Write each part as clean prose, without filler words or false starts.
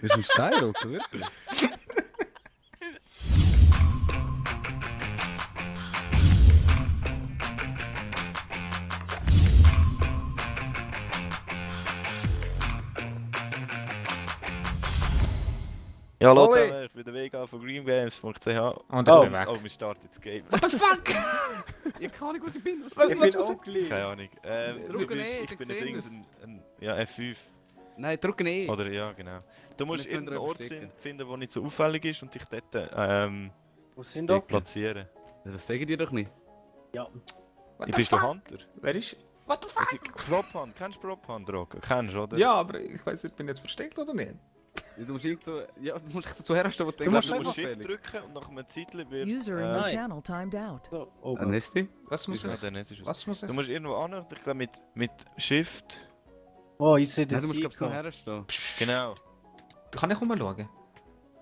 Bist du ein Steinrocker, wirklich? Ja, hallo Oli. zusammen, ich bin der Vega von greengames.ch. Und ich bin weg. Oh, wir starten das Game. What the fuck? Ich kann nicht, wo ich bin. Ich bin auch gleich. Keine Ahnung. Drück Ich nicht, bin ich übrigens seh ja, F5. Nein, drück nicht. Oder ja, genau. Du musst Wir können irgendeinen Ort verstecken. finden, der nicht so auffällig ist und dich dort Wo sind wir? platzieren. Das sagen die doch nicht. Ja. Ich bist du Hunter? Wer ist? What the fuck? Prop-Hunt, kennst du Prop-Hunt, Rock? Kennst du, oder? Ja, aber ich weiß nicht, bin ich jetzt versteckt oder nicht? Du musst irgendwo... Ja, du musst dich dazu herstellen, wo du Du musst einfach Shift drücken und nach einem Zeitchen wird... User in your Nein. channel timed out. So, oh, Ein Nesti? Was muss Ja, ich? dann ist es. Was muss ich? Du musst irgendwo an, ich glaube mit Shift. oh, ich sehe Nein, das du musst glaub so Sieger. herstellen. Genau. Kann ich rumschauen?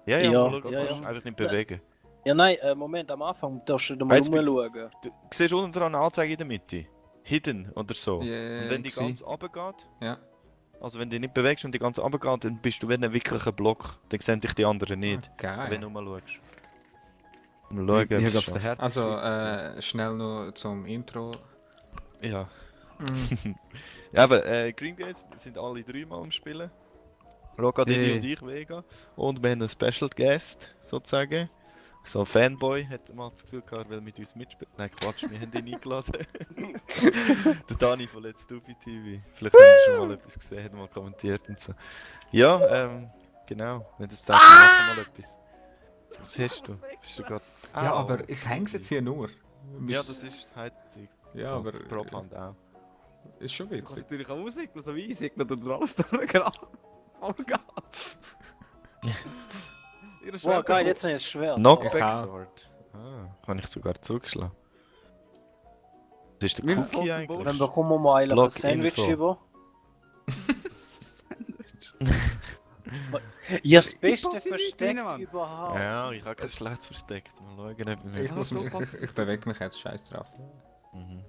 Ja, Ja, schau, ja, kannst ja. einfach nicht bewegen. Ja, nein, Moment, am Anfang darfst du da mal Jetzt bin- rumschauen. Du siehst unten dran eine Anzeige in der Mitte. Hidden oder so. Ja, Und wenn die gesehen. ganz runtergeht, Ja. also wenn du nicht bewegst und die ganz runtergeht, dann bist du wie ein wirklicher Block. Dann sehen dich die anderen nicht, wenn du Geil. mal schaust. Mal schauen, Ich ob glaube, es der Herz. Also, schnell noch zum Intro. Ja. Mm. Ja, aber Green Games sind alle dreimal am Spielen. Roca, Didi Hey. und ich, Vega. Und wir haben einen Special Guest, sozusagen. So ein Fanboy hat mal das Gefühl gehabt, er will mit uns mitspielen. Nein, Quatsch, wir haben ihn eingeladen. Der Dani von Let's Stupid TV. Vielleicht haben wir schon mal etwas gesehen, hat mal kommentiert und so. Ja, genau. Wenn das sagst, machen wir mal etwas. Was hast du? Bist du gerade... Ja, aber ich häng's jetzt hier nur. Ja, das ist das Heizzeug. Ja, aber Prop-Hand auch. ist schon Du kannst witzig. natürlich auch Musik, so wie ich oder du alles durchgraben. Vollgas. Wow, geil, jetzt habe ich es schwer. Knockback Ja. Sword. Kann ich sogar zugeschlagen. Das ist der Wie Cookie viel eigentlich. Dann bekommen wir mal ein Block Sandwich Info. über. Ja, das beste passe nicht Versteck rein, Mann. überhaupt. Ja, ich habe kein schlechtes versteckt. Mal schauen, ob wir Ich, Ja, muss du mich, kannst- ich bewege mich jetzt scheiß drauf. Mhm.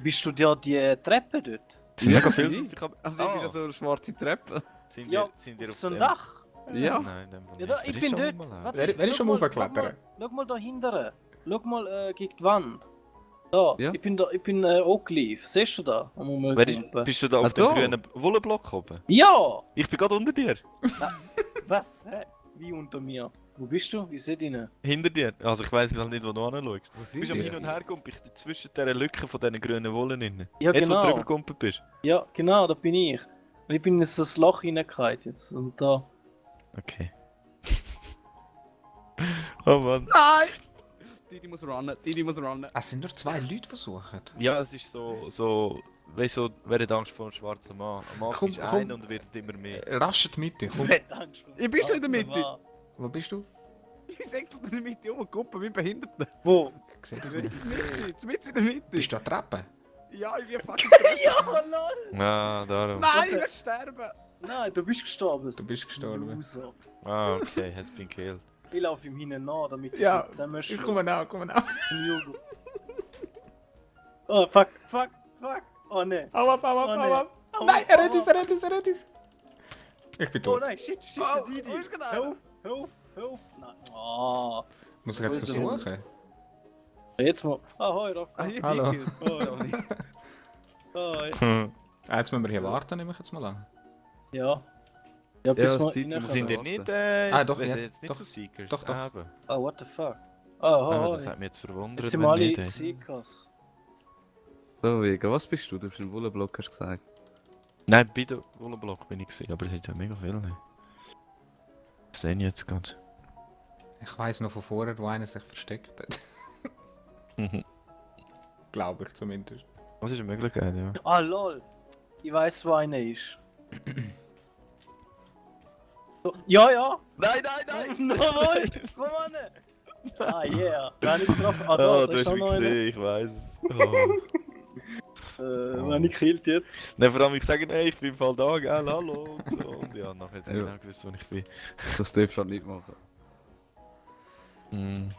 Bist du dir die Treppe dort? Es sind mega Ja, viele. ich. Also ich bin ja so eine schwarze Treppe. Sind Ja, sind ihr auf So ein dem... Dach? Ja. Nein, in dem Fall Ja, da, nicht. ich Wer bin ist schon dort. mal her? Warte, Wer ist schau am mal, Aufklettern? Schau mal da hinten. Schau mal gegen die Wand. Da, Ja. ich bin Oakleaf. Siehst du da? Am Wer ist, Rumkumpen. bist du da auf Ah, dem da? grünen Wollenblock oben? Ja! Ich bin gerade unter dir. Was? Hä? Wie unter mir? Wo bist du? Ich seh dich nicht. Hinter dir. Also ich weiss halt nicht, wo du hinschaust. Wo Du bist am die? Hin und Her gekommen, bist zwischen dieser Lücke von diesen grünen Wollen drin. Ja, Jetzt, wo du genau. drüber gekommen bist. Ja, genau, da bin ich. Und ich bin in so ein Loch hineingefallen jetzt. Und da. Okay. Oh Mann. Nein! Didi muss runnen, Didi muss runnen. Es sind nur 2 Leute, die suchen. Ja, es ist so weißt du, wer hat Angst vor einem schwarzen Mann? Am Anfang Komm, ist komm. einer und wird immer mehr. Rasch in die Mitte. Komm. Ich bin schon in der Mitte. Wo bist du? Ich sag in der Mitte umgekuppelt wie Behinderter. Wo? Ich sehe dich In nicht. der Mitte, mitten in der Mitte. Bist du an der Treppe? Ja, ich bin fucking tot. Ah, darum. Nein, ich werde sterben. Nein, du bist gestorben. Du bist gestorben. Loser. Ah, okay, has been killed. Ich laufe ihm hinten nach, damit ich Ja, nicht zusammenschlage. ich komme nach, komme nach. Oh, fuck, fuck, fuck. Oh ne. Hau ab, hau ab, Oh, hau nee. ab. Hau Nein, ab, er rettet hau uns, er rettet uns, er rettet uns. Ich bin Oh tot. nein, shit, Oh, Didi. wo ist gerade Hör einer? auf, hör auf, hör auf. Nein. Oh. Muss ich jetzt Wo ist er? suchen? Jetzt mal. Ahoi, Rafa. Ah, hier, Hallo. die Kill. Ahoi. Jetzt müssen wir hier warten, nehme ich jetzt mal an. Ja. Ja, bis das wir Titel reinkommen. muss Sind ihr warten. nicht, Doch, wenn ihr jetzt. nicht Doch. so Seekers? Doch, doch. Eben. Oh, what the fuck? Oh, Ah, oh, das oh. hat mich jetzt verwundert, Jetzt sind wir alle nicht, ey. Seekers. So, Vega, was bist du? Du bist ein Wollenblock, hast du gesagt. Nein, bei der Wollenblock bin ich gesehen, aber es sind ja mega viele. Das sehe ich jetzt gerade. Ich weiss noch von vorher, wo einer sich versteckt hat. Glaube ich zumindest. Was ist eine Möglichkeit, ja? Ah, lol. Ich weiß, wo einer ist. So, ja, ja. Nein, nein, Jawohl. Komm an. Ah, yeah. Gar nicht drauf. Ah, da, Oh, da du ist hast auch mich noch einer. gesehen, ich weiß es. Oh. Wenn ich killt jetzt. Nein, vor allem ich sage, hey, ich bin im Fall da, gell, hallo und so. Und ja, nachher hat er Ja. genau gewusst, wo ich bin. Das darfst du halt nicht machen. Mm.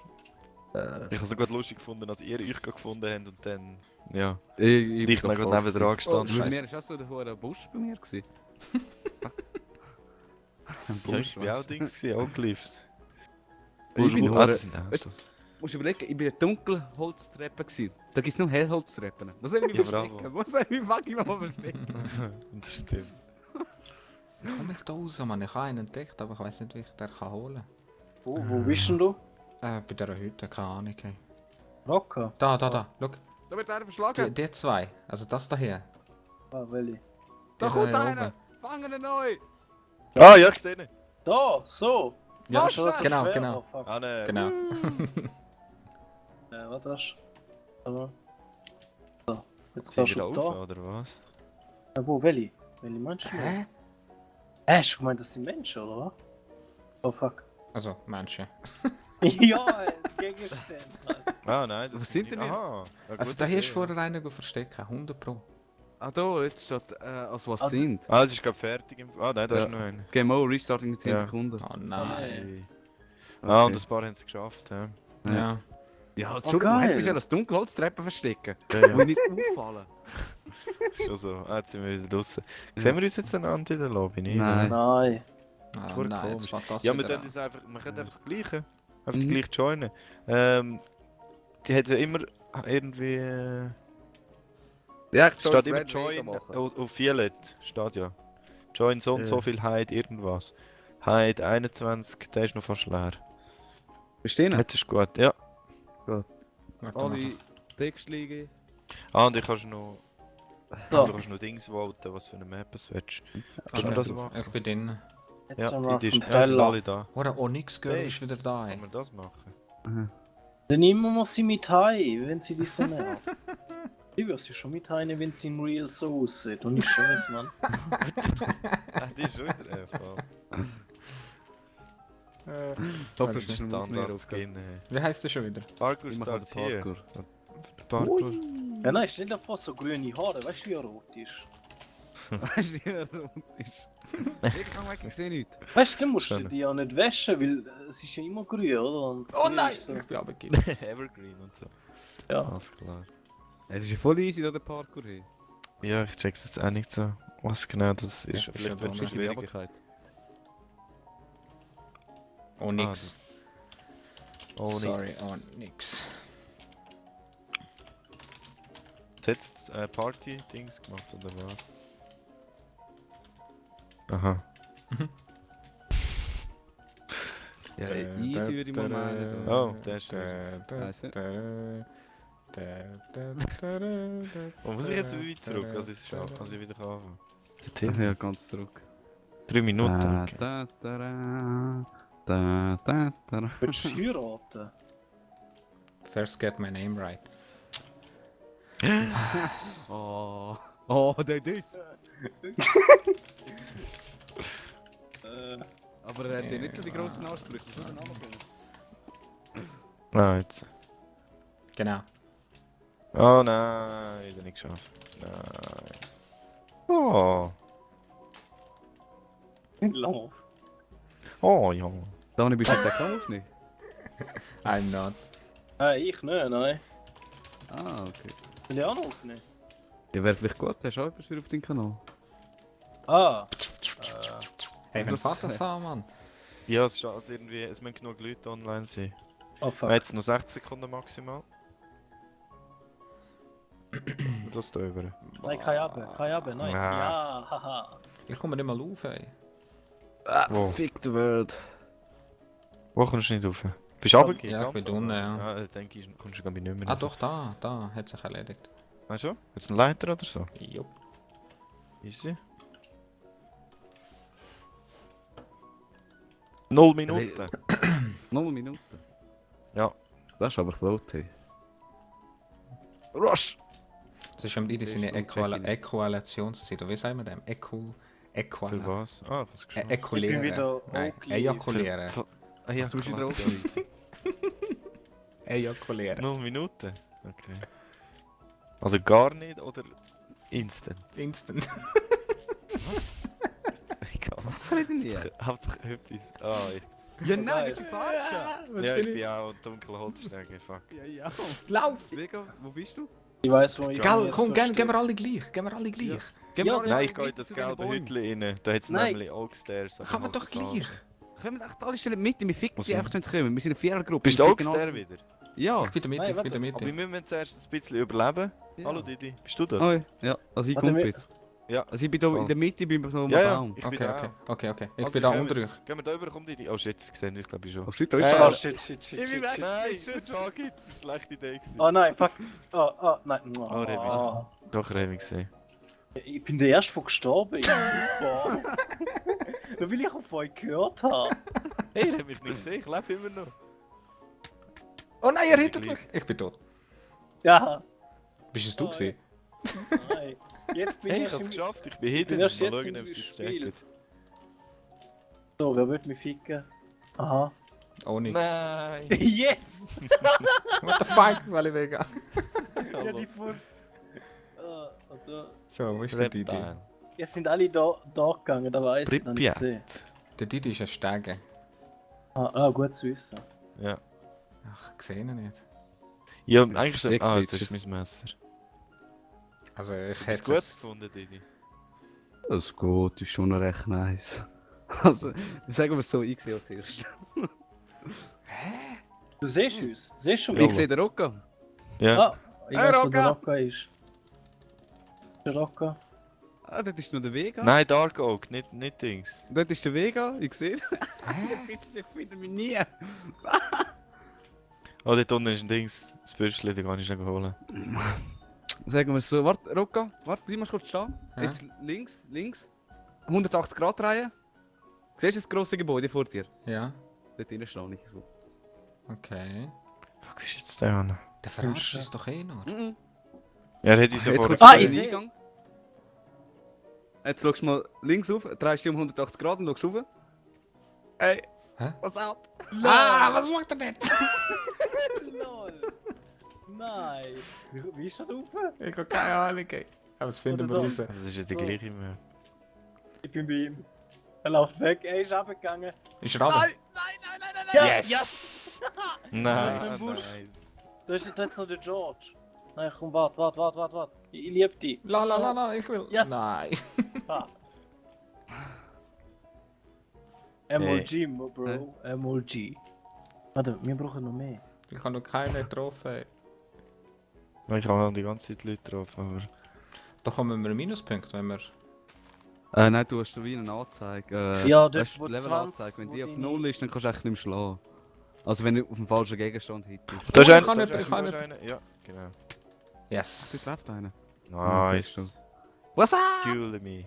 Ich habe es sogar lustig gefunden, als ihr euch gerade gefunden habt und dann Ja. Ich Ich bin gerade neben dran Bei gestanden. mir war auch so der hohe Busch bei mir. Gewesen. Ein Ja, ich war auch weißt du. Dings, auch Cliffs. Ich bin Ah, hure- das sind weißt du, Autos. musst du überlegen, ich bin eine dunkle Holztreppe gewesen. Da gibt es nur Hellholztreppen. Was soll ich mich Ja, verstecken? bravo. Wo soll ich mich fucking noch verstecken? Das stimmt. Ich komme nicht raus, Mann. Ich habe einen entdeckt, aber ich weiß nicht, wie ich den kann holen Wo bist denn du? kann. Bei dieser Hütte, keine Ahnung. Ey. Rocker? Da. Schau. Da wird einer verschlagen. Die zwei. Also das da hier. Ah, welche? Da Die kommt hier einer. oben. Fangen ihn neu. Ah, ja, ich sehe ihn. Da, so! Ja, Ist das so genau, schwer? genau. Oh, fuck. Ah, ne. Genau. Was das? So, jetzt Zieh gehst wieder du auf, da. oder was? Wo, welche? Welche meinst du Hä? jetzt? Hast du gemeint, das sind Menschen, oder was? Oh, fuck. Also, Menschen. Ja, Gegenstände. Ah, nein, das Was sind denn die? Aha. Ja, Also gute da Idee, hast du vorher einen verstecken, 100 Pro. Ah, da, jetzt steht, also was Ah, sind. Ah, es ist gerade fertig. Ah, nein, da Ja. ist noch einer. Game over, restarting in 10 Ja. Sekunden. Oh nein. Ah, Okay. und ein paar haben es geschafft. Ja. Ja. Ja, Oh, geil. hätte mich ja als dunkle Holztreppe verstecken. Ja, Wo ja. ich nicht auffallen. Das ist schon so. Ah, jetzt sind wir wieder draußen. Sehen wir uns jetzt einander in der Lobby? Nicht? Nein. Nein. Ah, Voll nein, jetzt komisch. fängt das Ja, wir wieder können an. uns einfach, wir können einfach das Gleiche. Einfach Mhm. die gleiche joinen. Die hat ja immer irgendwie. Ja, Es steht immer Join auf Violet. Steht ja. Join so und so Ja. viel Hyde irgendwas. Hyde 21, der ist noch fast leer. Bestehen? Jetzt ist gut, ja. Warte mal. Alle Textliegen. Ah, und ich kannst noch. Da. Du kannst noch Dings voten, was für eine Map es willst. Ah, man das ich- machen? Ich bin drin. Jetzt Ja, sind wir auf die dem ist, ja, sind Teller. alle da. Oh, der Onyx Girl Hey, ist wieder da. Ey. Kann man das machen? Dann nehmen wir sie mit heim, wenn sie das so nervt. Ich würde sie schon mit heim, wenn sie in Real so aussieht. Und nicht scheiß, Mann. Ah, die ist schon wieder einfach. Doch, das ist Standard-Skin. Wie heißt der schon wieder? Parkour Ich mache halt starts hier. Parkour. Parkour. Ja, nein, stell dir vor, so grüne Haare. Weißt du, wie er rot ist? Weißt du, wie er rot ist? Ich kann weg, ich sehe nichts. Weißt du, dann musst du Schön. die ja nicht waschen, weil es ist ja immer grün, oder? Und Oh grün nein! ist So. Ich bin runtergefallen. Evergreen und so. Ja. Alles klar. Es ist ja voll easy, da der Parkour hin. Ja, ich check's jetzt auch nicht so. Was genau das ist. Ja, Vielleicht ist wird es ja schon schwieriger. Onyx. Oh, Sorry, nix. Onyx. Jetzt Party-Dings gemacht oder was? Aha. Ja, easy würde ich mal meinen. Oh, der ist schön. Scheiße. Oh, muss ich jetzt weit zurück, als ich wieder kann anfangen? Ja, ganz zurück. 3 Minuten. Da, Okay. da, da, da, da, da. Willst du heiraten? First get my name right. Oh, oh, der ist. Aber er hat ja nicht so die grossen Ansprüche. Ah, jetzt. Genau. Oh nein, wieder nicht geschafft. Nein. Oh. Lauf. Oh ja. Dani, bist du jetzt auch aufnehmen? I'm not. Nein, ich nicht, nein. Ah, okay. Will ich auch noch aufnehmen? Ja, wäre vielleicht gut, hast du auch etwas für auf deinem Kanal? Ah. Hey, wenn Das- fährt das an, Mann? Ja, es steht irgendwie, es müssen genug Leute online sein. Oh fuck. Jetzt noch 60 Sekunden maximal. Und das da über. Nein, kein Abbe, nein. Ah. Ja, haha. Ich komme nicht mal auf, ey. Ah, Wo? fick the world. Wo kommst du nicht rauf? Bist du runtergegangen? Ja, ich bin unten, ja. Ja, dann denke ich, kommst du gar nicht mehr Ah rauf. doch, da hat sich erledigt. Weißt du? Jetzt ein Leiter oder so? Jupp. Easy. 0 Minuten. 0 Minuten. Ja. Das ist aber float, hey. Rush! Das ist am Ende seine Das ist noch Äqualationszeit. Oder wie sagen wir dem? Für Äquala. was? Ah, ich hab's geschafft. Ich bin Äkulieren. wieder Nein, Oakley. ejakulieren. Ah, ja, Sushi klar. drauf? Ejakulieren. 0 Minuten? Okay. Also gar nicht oder instant? Instant. Egal. Was soll ich denn hier? Hauptsache etwas. Ah, jetzt. Ja, nein, nein, das ist falsch! Ja, ich bin auch dunkler Holzstärke, fuck. Ja, ja. Lauf! Vega, wo bist du? Ich weiß, wo ich Gell, jetzt komm, gehen verstehe. wir alle gleich. Gehen wir alle gleich. Gehen Ja, wir alle Nein, ich gehe in weiter das zu den gelbe Bäumen. Hütchen rein. Da hat es Nein. nämlich auch Stairs. Kann man doch gleich. Können wir echt alle stellen mit? Wir ficken Was die denn? einfach, wenn sie kommen. Wir sind eine Vierergruppe. Bist du wir auch ficken der alles. wieder? Ja. Ich bin der Mitte, Nein, ich bin der Aber wir Mitte. müssen zuerst ein bisschen überleben. Ja. Hallo Didi, bist du das? Oh, ja, also ich Warte, komme wir- jetzt. Ja. Also ich bin da in der Mitte, ich bin so am Ja, ja, Baum. ich bin Okay, da okay, auch. okay, okay. Ich Also bin da gehen unter wir- euch. Gehen wir da rüber, komm Didi. Oh shit, das sehe ich glaube ich schon. Oh shit, da ist Äh, Oh er. shit, shit, shit, Ich bin shit, weg. shit. Nein, Target, das ist eine schlechte Idee gewesen. Oh nein, fuck. Oh, nein. Oh, Remy. Doch, Remy gesehen. Ich bin der Erste, der gestorben ist. Super. Nur weil ich auf euch gehört habe. Hey, er hat mich nicht gesehen, ich lebe immer noch. Oh nein, er hittet mich. Ich bin tot. Ja. Bist es du Oh, gesehen? Nein. Jetzt bin Hey, ich ich habe es im... geschafft, ich bin hinten. erst Mal jetzt schauen, im ob sie Spiel. stecken. So, wer wird mich ficken? Aha. Oh nix. Nein! Yes! What the fuck? Soll ich wegen? Ja, die von... Also, So, wo ist der Didi? Reptile. jetzt sind alle da gegangen, da weiß ich noch nicht gesehen. Pripyat. Der Didi ist ein Stege. Gut zu wissen. Ja. Ach, ich sehe ihn nicht. Ja, eigentlich so. Ah, das Steckfeatures. ist mein Messer. Also ich Hast hätte du gut es... gefunden, Didi? Das geht, ist schon noch recht nice. Also, sagen wir es so, ich sehe als erstes. Du siehst uns? Siehst du Ja, mich? Ich sehe den Rocco. Ja. Ah, ich Hey, weiß, wo der Rocca. Rocca ist. Der Rocca. Ah, dort ist noch der Vega. Nein, Dark Oak, nicht Dings. Dort ist der Vega, ich sehe ihn. Bitte, ich finde mich nie. Oh, dort unten ist ein Dings, das Büschchen, den kann ich nicht holen. Sagen wir es so, warte, Rocco, warte, bleib mal kurz stehen. Ja. Jetzt links. 180 Grad drehen. Siehst du das grosse Gebäude vor dir? Ja, Dort drinnen stehe ich so. okay. Wo ist jetzt der an? Der verarscht uns doch eh noch. Mhm. Ja, er hat uns ja Jetzt vorher kommst du ich in den sehe. Eingang. Jetzt schaust du mal links auf, drehst dich um 180 Grad und schaust rauf. Hey, Hä? was ab? Ah, was macht er denn? Lol. Nein. Wie ist er drauf? Ich habe keine Ahnung. Ey. Aber das finden wir Oder raus. Das ist jetzt die So. gleiche mehr. Ich bin bei ihm. Er läuft weg, er ist abgegangen. Ist er runter? Ja, Yes! Nice, Im Busch. nice. Da ist jetzt noch der George. Nein, komm, warte. Ich lieb dich. La la la la, ich will. Yes. Nein. Ah. MLG, Hä? Bro. MLG. Warte, wir brauchen noch mehr. Ich habe noch keinen getroffen. Ich habe die ganze Zeit Leute drauf, aber... Bekommen wir einen Minuspunkt, wenn wir... Nein, du hast so wie eine Anzeige. Ja, dort, weißt, wo Level-Anzeige. 20, Wenn wo die auf deine- 0 ist, dann kannst du echt nicht mehr schlagen. Also wenn du auf dem falschen Gegenstand hittest. Da ist Oh, ich einer, kann da nicht, ist ich kann einer, da ist einer. Ja, genau. Dort Yes. läuft einer. Nice. Was up? Duel me.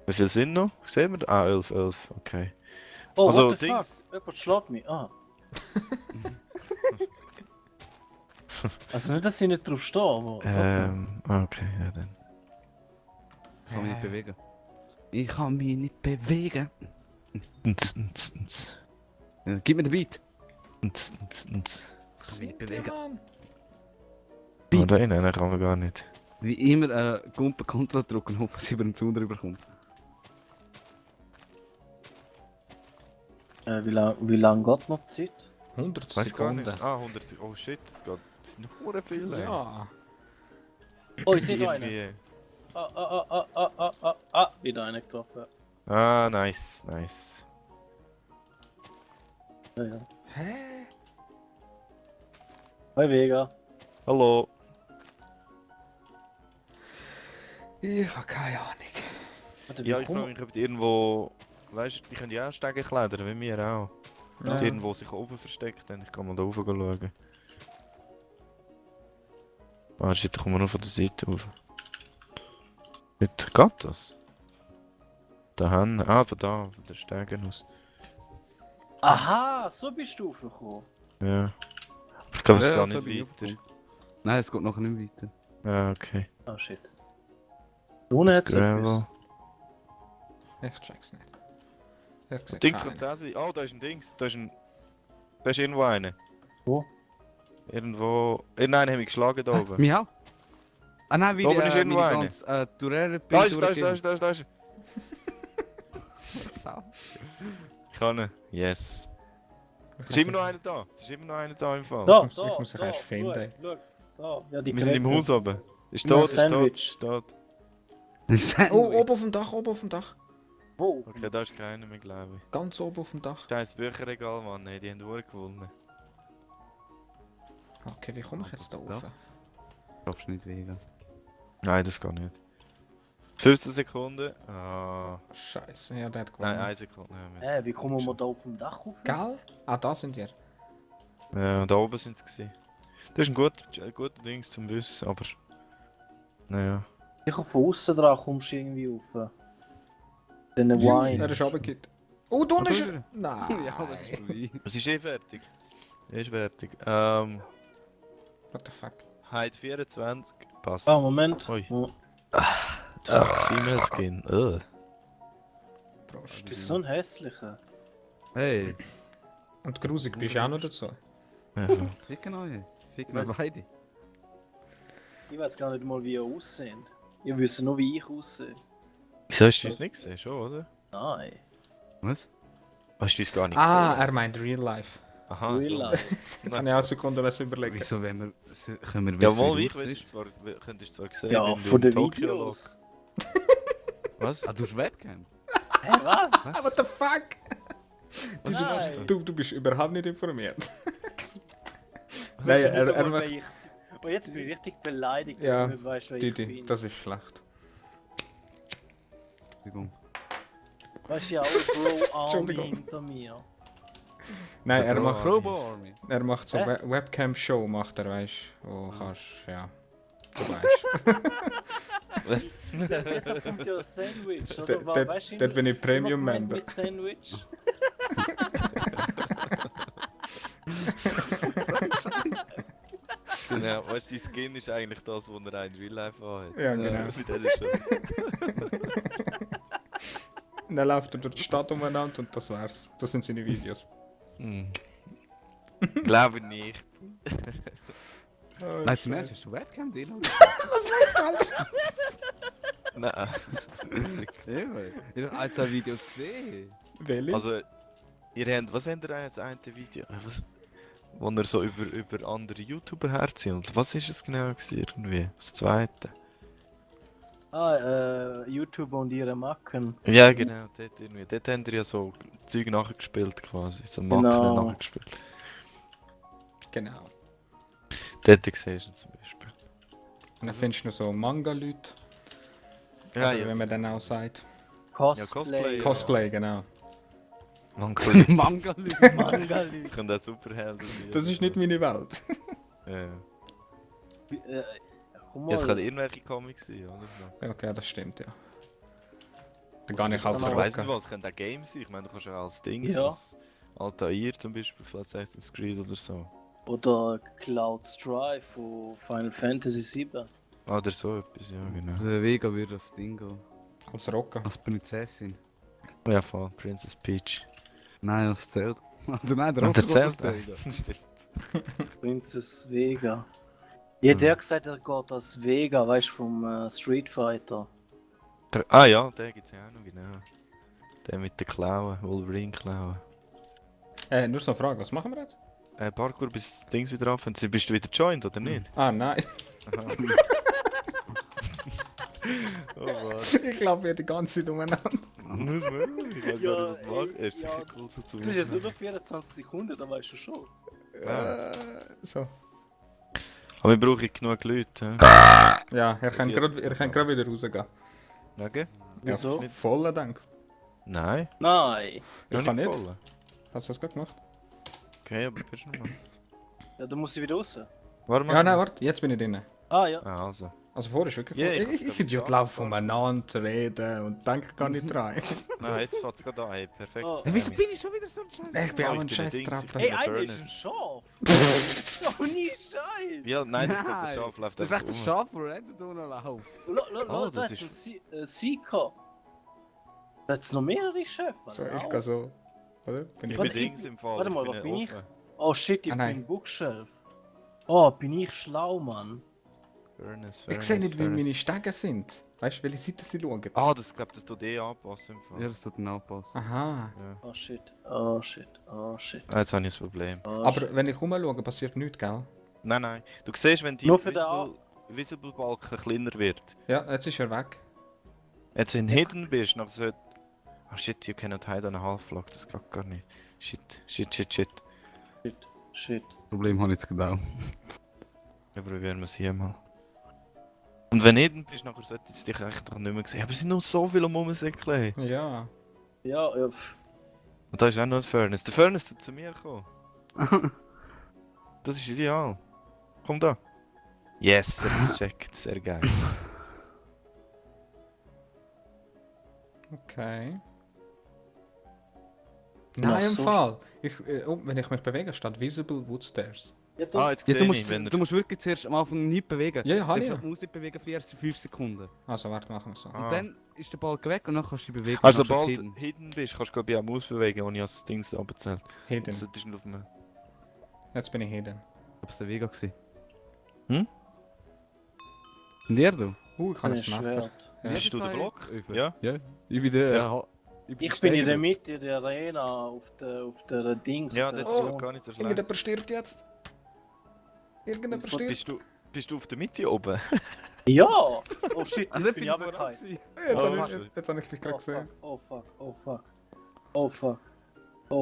Wie viel sind noch? Sehen wir? Ah, 11, okay. Oh, Also, what the Dings. fuck? Jemand schlägt mich. Ah. Also nicht, dass ich nicht drauf stehe, aber trotzdem. Okay, ja dann. Ich kann mich nicht bewegen. Ich kann mich nicht bewegen. Ja, gib mir den Beat. Was nicht sind bewegen. die, Mann? Oh, da innen kann man gar nicht. Wie immer Gumpen Control drücken und hoffen, dass sie über den Zaun drüber kommt. Wie lang geht noch die Zeit? 100 Weiß gar Sekunden. nicht. Ah, 100 Sekunden. Oh shit, das sind noch viele. Ja. Oh, ich sehe da einen. Irgendwie- Wieder einen getroffen. Ah, nice. Ja, ja. Hä? Hi Vega. Hallo. Ich habe keine Ahnung. Warte, Ja, wie ich frage kommen- mich, ob die irgendwo... Weißt du, die können ja auch Stege klettern, wie wir auch. Ja. Die irgendwo sich oben versteckt haben. Ich kann mal da rauf schauen. Ah, shit, da kommen wir nur von der Seite rauf. Nicht, geht das? Da haben... Ah, von da, von den Stegen aus. Aha, so bist du aufgekommen. Ja. Ich glaube, es Ja, geht so nicht bin ich weiter. aufgekommen. Nein, es geht nachher nicht weiter. Ah, okay. Oh shit. Da unten hat es Gravel. etwas. Ich check's nicht. Ich sehe Dings keinen. kann es auch sein. Oh, da ist ein Dings. Da ist ein... Da ist irgendwo einer. Wo? Irgendwo... Irgendeinen haben wir geschlagen da oben. Mich auch. Ah nein, wie Da oben ist irgendwo meine einer. ganze Tourette Da ist er. Sau. Ich kann ihn. Yes. Ich Es ist immer noch einer da. Es ist immer noch einer da im Fall. Da, muss- da, ich muss dich da, erst finden. Schau, Da, ja, die Wir sind im Knöpfe. Haus oben. Ist Ja, tot, ist tot, Sandwich. ist tot. Oh, oben auf dem Dach, oben auf dem Dach. Wo? Okay, da ist keiner mehr, glaube ich. Ganz oben auf dem Dach. Scheiß Bücherregal, Mann, ey, die haben Uhr gewonnen. Okay, wie komme ich jetzt da Das rauf? Darfst nicht wegen. Nein, das geht nicht. 15 Sekunden. Ah. Scheiße, ja, der hat Nein, gewonnen. 1 Sekunde. Ja, Wie kommen wir da auf dem Dach rauf? Gell? Ah, da sind wir. ja, da oben sind sie gewesen. Das ist ein guter Ding zum Wissen, aber... Naja. Sicher von außen dran kommst du irgendwie rauf. Den Er Wine. ist runtergekippt. Oh, da ist da er! ist Nein! Ja, das ist vorbei. Es ist eh fertig. Ist fertig. What the fuck? Height 24. Passt. Ah, Moment. Ui. Ja. Female Skin. Prost. Das ist so ein hässlicher. Hey, Und grusig bist du auch noch dazu. Ja. ficken euch. Ficken Was? euch beide. Ich weiß gar nicht mal, wie ihr aussieht. Ihr wisst nur, wie ich aussehe. Wieso hast du das nicht gesehen? Schon, oder? Nein. Was? Hast du das gar nicht Ah, gesehen? er meint Real Life. Aha, Real so. life. Jetzt habe ich auch eine Sekunde was überlegen. Wieso wenn wir, können wir wissen, Jawohl, wie ich du könntest aussiehst? zwar sehen, Ja, wenn du von im den Tokio Videos. Was? Ah, du hast Webcam? Hä, was? Ah, what the fuck? Was Nein. ist Du bist überhaupt nicht informiert. Das Nein, ist so, er was macht... ich- Und jetzt bin ich richtig beleidigt, dass Ja, du nicht weißt, wer ich Didi, bin. das ist schlecht. Entschuldigung. Weißt du ja auch, Bro Army Entschuldigung. hinter mir. Nein, Also er Bro macht, Army. Robo Army. er macht so Hä? Webcam-Show, macht er, weißt du. Wo kannst, ja. Du weißt. Deshalb kommt ja ein Sandwich, oder? Dort Weißt du, dort bin ich immer gemeint Premium-Member. mit Sandwich. Ja, weißt du, sein Skin ist eigentlich das, was er in Real Life hat. Ja, genau. Mit dieser Show. Und dann läuft er durch die Stadt umeinander und das wär's. Das sind seine Videos. Hm. Glaube nicht. Nein, zum Ernst, hast du Webcam drin? Nein. Ja, ich habe ein, zwei Videos gesehen. Welche? Also, ihr habt, was habt ihr jetzt ein Video? Was, wo ihr so über andere YouTuber herzieht? Oder was ist es genau gewesen, irgendwie? Das zweite? YouTuber und ihre Macken. Ja, genau, dort irgendwie. Dort habt ihr ja so Zeug nachgespielt quasi. So Macken Genau. nachgespielt. Genau. Dort siehst du zum Beispiel. Und dann findest du noch so Manga-Leute. Ja, Oder ja. wenn man dann auch sagt. Cosplay. Cosplay, ja. Cosplay, genau. Manga. Manga Manga. Das können auch Superhelden sein. Das ist nicht meine Welt. Ja. Komm Ja, es mal. können irgendwelche Comics sein, oder? Okay, das stimmt, ja. Dann gar nicht als Genau. Ich weiß nicht Rocker. was, es können auch Games sein. Ich meine, du kannst ja als Ding, Ja. als Altair zum Beispiel, für Assassin's Creed oder so. Oder Cloud Strife von Final Fantasy 7. Oder so etwas, ja, genau. Also Vega würde das Ding gehen. Als Rocker. Als Prinzessin. Ja, voll, Princess Peach. Nein, als Zelda. Oder nein, der Und Rocker erzählt geht als Zelda. Stimmt. Princess Vega. Ja, der hat gesagt, er geht als Vega, weißt du, vom Street Fighter. Ah ja, den gibt's ja auch noch, genau. Der mit den Klauen, Wolverine-Klauen. Nur so eine Frage, was machen wir jetzt? Parkour bis Dings wieder auf. Bist du wieder joined oder nicht? Ah, nein. Aha. Oh was. Ich glaube, wir die ganze Zeit umeinander. Muss man? Ich weiß Ja, gar nicht, was machen. Er ist ja. sicher cool so zu Du hast jetzt nur noch 24 Sekunden, da weißt du schon. So. Aber wir brauchen genug Leute. hä? Ja, er Das kann ist gerade wieder rausgehen. Wegen? Wieso? Ja, voller Dank. Nein. Nein. Ich kann nicht. voll. Hast du das gut gemacht? Okay, aber bist du noch mal. Ja, dann muss ich wieder raus. Warte mal. Ja, nein, warte, jetzt bin ich drin. Ah ja. Ah, also. Also vorher ist wirklich Ja, voll. ich- Ich Idiot laufe umeinander, reden und denke gar nicht dran. Nein, jetzt fährt es gerade an. Hey, perfekt. Oh. Ja, wieso bin ich schon wieder so ein Scheiß? Ich bin auch ich ein bin scheiß ein Dings, Trapper. ich Ey, einer ist ein Furnace. Schaf! Oh, nie Scheiß! Ja, nein, ich glaube, der Schaf läuft Das ist einfach echt ein um. Schaf, das random rumläuft. Oh, Da das hat ist- einen Sieger. Da hat es noch mehrere Chefs. So, ich gehe so. Oder? Bin Ich ich bin Warte, Dings im Fall. warte mal, ich was bin ich? offen. Oh shit, ich Ah, bin nein. im Bookshelf. Oh, bin ich schlau, Mann. Furnace, Ich sehe nicht, wie Furnace. meine Stege sind. Weißt du, welche Seite sie schauen? Ah, das glaube das tut eh anpassen im Fall. Ja, das tut ihn anpassen. Aha. Oh shit, oh shit, oh shit. Ah, jetzt habe ich das Problem. Oh, Aber wenn ich rumschaue, passiert nichts, gell? Nein, nein. Du siehst, wenn die Nur für den Visible Balken kleiner wird. Ja, jetzt ist er weg. Jetzt in Hidden bist, nach so... Ah shit, you cannot hide on a half-block, das geht gar nicht. Shit. Shit. Problem habe ich jetzt genau. Ja, probieren wir es hier mal. Und wenn Hidden bist, nachher sollte es dich echt noch nicht mehr sehen. Aber es sind noch so viele um rumsäckeln. Ja. Ja. Und da ist auch noch ein Furnace. Der Furnace soll zu mir kommen. Das ist ideal. Komm da. Yes, er hat es gecheckt. Sehr geil. Okay. Na, Nein, im so- Fall. Wenn ich mich bewege, steht Visible Woodstairs. Ja, Ah, jetzt Ja, sehe du, ich, wenn du musst wirklich zuerst am Anfang nicht bewegen. Ja, ja, habe Du ich ja. musst nicht bewegen für die ersten 5 Sekunden. Also, warte, machen wir so. Ah. Und dann ist der Balken weg und dann kannst du dich bewegen. Also und dann sobald ist es du hidden. hidden bist, kannst du glaube ich auch Maus bewegen, ohne das Ding so abzählt. Hidden. Also das ist nur auf dem... Jetzt bin ich hidden. Ich hab's der Vega gewesen. Hm? Und ihr du? Ich kann ein Ein Messer. Schwert. Ja. Bist du der Block? Ja? Ja. Ich bin der... Ja. Ich bin in der Mitte der Arena auf der Dings. Ja, auf der das ist Zone. gar nicht so schlecht. Irgendjemand stirbt jetzt. Irgendjemand stirbt. Bist du auf der Mitte oben? Ja! Oh shit, Also jetzt ich bin bin ich voran runtergefallen. gewesen. Jetzt Oh, habe machst ich, du. jetzt hab ich dich gerade gesehen. Oh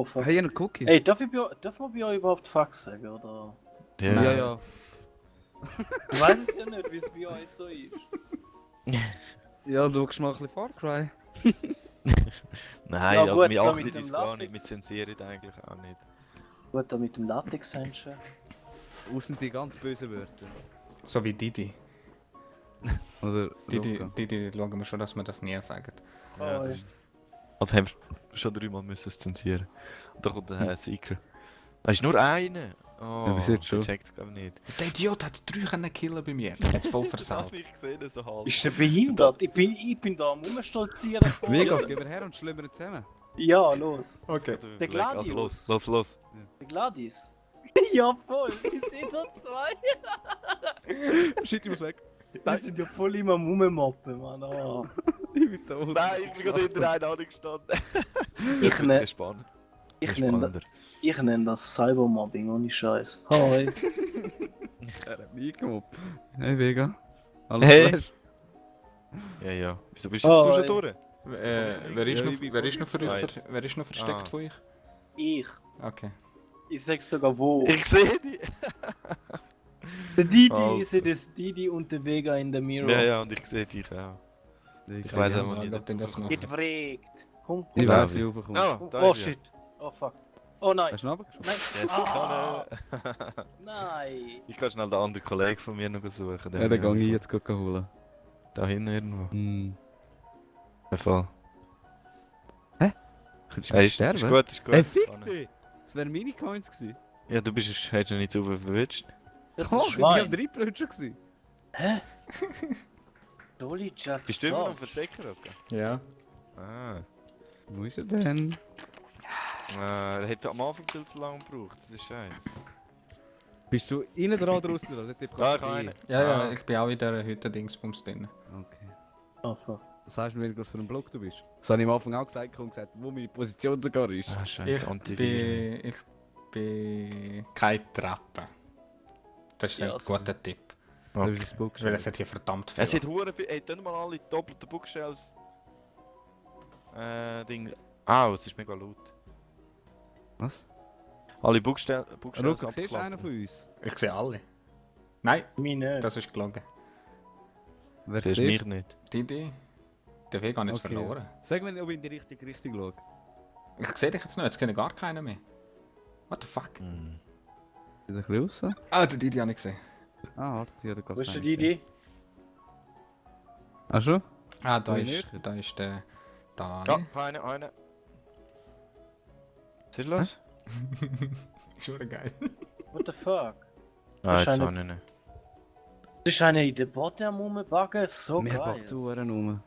fuck. Hey, einen Cookie? Ey, darf man bei euch überhaupt Fuck sagen, oder? Ja, ja. Ich weiß es ja nicht, wie es bei euch so ist. Ja, schau mal ein bisschen Far Cry. Nein, Ja, also gut, wir da achten mit uns dem gar nicht, Latex. wir zensieren eigentlich auch nicht. Gut, da mit dem Latex-Händchen. Aus sind die ganz bösen Wörter. So wie Didi. Oder Didi schauen wir schon, dass wir das nie sagen. Ja, das ist... Also haben wir schon 3-mal müssen es zensieren. Und da kommt der Seeker. Da ist nur einer! Oh, Ja, bis jetzt schon. der checkt's glaube ich nicht. Der Idiot hat 3 können killen bei mir. Jetzt voll Das versaut. habe ich gesehen, so halb. Ist der behindert? Ich bin da am Rumstolzieren. Vega, gehen wir her und schlimmern zusammen. Ja, los. Okay. Der Also los, Gladius. los. Der Gladys. Ja, voll. Ich sehe da zwei. Shit, ich muss weg. Die sind ja voll immer am Rummoppen, Mann. Oh. Ich bin tot. Nein, ich bin gerade hinter einer angestanden. Ich Das ne- ist spannend. Ich nenne das Cybermobbing, ohne Scheiß. Hi. Er hat nie gemobbt. Hey Vega. Alles Hey. fresh? Ja. Wieso bist du jetzt Oh, schon ey. durch? Wer ist Ja, noch, ich bin wer ist noch für euch, Right. wer ist noch versteckt Ah. von euch? Ich. Okay. Ich sag's sogar wo. Ich sehe dich! Der Didi Alter. ist das Didi und der Vega in der Mirror. Ja, und ich sehe dich auch. Ich weiß Ja, aber nicht. lass den das machen. Geprägt. Komm. Ich Ja, weiß, wie- wie ich raufkomme. Oh, da Oh ist er. shit. Oh fuck. Oh nein. Hast du ihn runtergeschossen? Nein. Yes, Ah, kann nein. ich kann schnell den anderen Kollegen von mir noch suchen. Ja, den gehe ich jetzt gerade holen. Da hinten irgendwo. Hm. Der Fall. Könntest du Hey, mich ist sterben? gut, ist gut. Hey, fick dich! Das wären meine Coins gewesen. Ja, du hättest ihn nicht so verwünscht. Das Oh, ist ich bin am Schwein. 3 Brötchen gewesen. Dolly Jack. Bist du immer noch Verstecker, okay? Ja. Ah. Wo ist er denn? Er hat am Anfang viel zu lange gebraucht, das ist scheiße. Bist du innen dran oder außen dran? Der Typ Da kann kann rein. einer. Ja, ja, Ah. ich bin auch in dieser Hütte-Dingsbums drin. Okay. Oh fuck. Das heißt mir, was für ein Block du bist. Das habe ich am Anfang auch gesagt und gesagt, wo meine Position sogar ist. Ah, scheiße, Antiviren. Ich bin keine Treppe. Das ist ein Yes. guter Tipp. Da Okay. ist das Book Weil es hat hier verdammt viel. Es hat hure viel. Ey, dann mal alle doppelten Bookshelves. Ding. Ah, es ist mega laut. Was? Alle Bookshelves Ruka, siehst du einen von uns? Ich sehe alle. Nein, Mich nicht. das ist gelogen. Wer Das ist siehst? mich nicht. Die Idee. Der Weg habe ich jetzt Okay. verloren. Sag mir, ob ich in die richtige Richtung schaue. Ich sehe dich jetzt nicht, jetzt sehe ich gar keinen mehr. What the fuck? Ist ein bisschen raus? Ah, der Didi habe ich gesehen. Ah, warte, ich habe Wo ist der Didi? Ah, schon? Ah, da Wo ist der Dani. Ja, einer. Siehst du das? Schon geil. What the fuck? Ah, jetzt Wahrscheinlich- habe ich nicht. Das ist einer in der Botte am Rumbacken. So Mir geil. packt zu rum.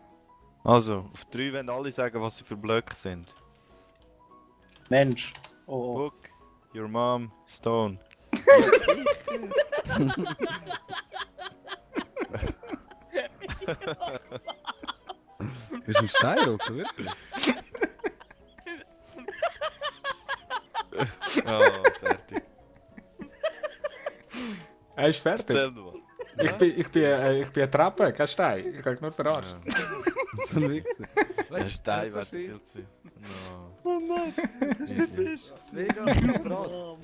Also, auf 3 wollen alle sagen, was sie für Blöcke sind. Mensch. Oh, oh. Book, your mom, stone. Bist du ein Steinrock, wirklich? Oh, fertig. Er ist fertig. Erzähl mal. Ich bin eine Treppe, kein Stein. Ich habe nur verarscht. So ein Wichser. Der Stein so wird zu schön. viel zu viel. No. Easy. Mega Brat.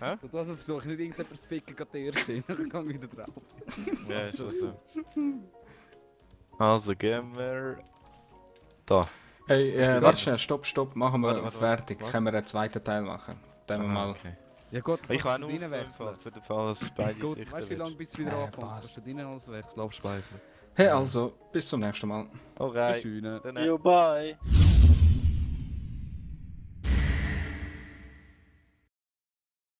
Hä? Und also versuche ich nicht irgendjemand zu ficken, gerade der Erste. Dann kann ich wieder drauf. Ja, ist schon so. Also gehen wir... Da. Hey, warte schnell, stopp. Machen wir Warte, fertig. was? Können wir einen zweiten Teil machen? Dann wir mal... Okay. Ja gut, Ich kann du auch rein wechseln. Für den Fall, dass beide Gut, sicher weißt du wie lange bis du wieder anfängst? passt. Kannst du deinen alles wechseln, abspeichern. Hey, also, bis zum nächsten Mal. Alright. Schöne. Dann, Yo, bye.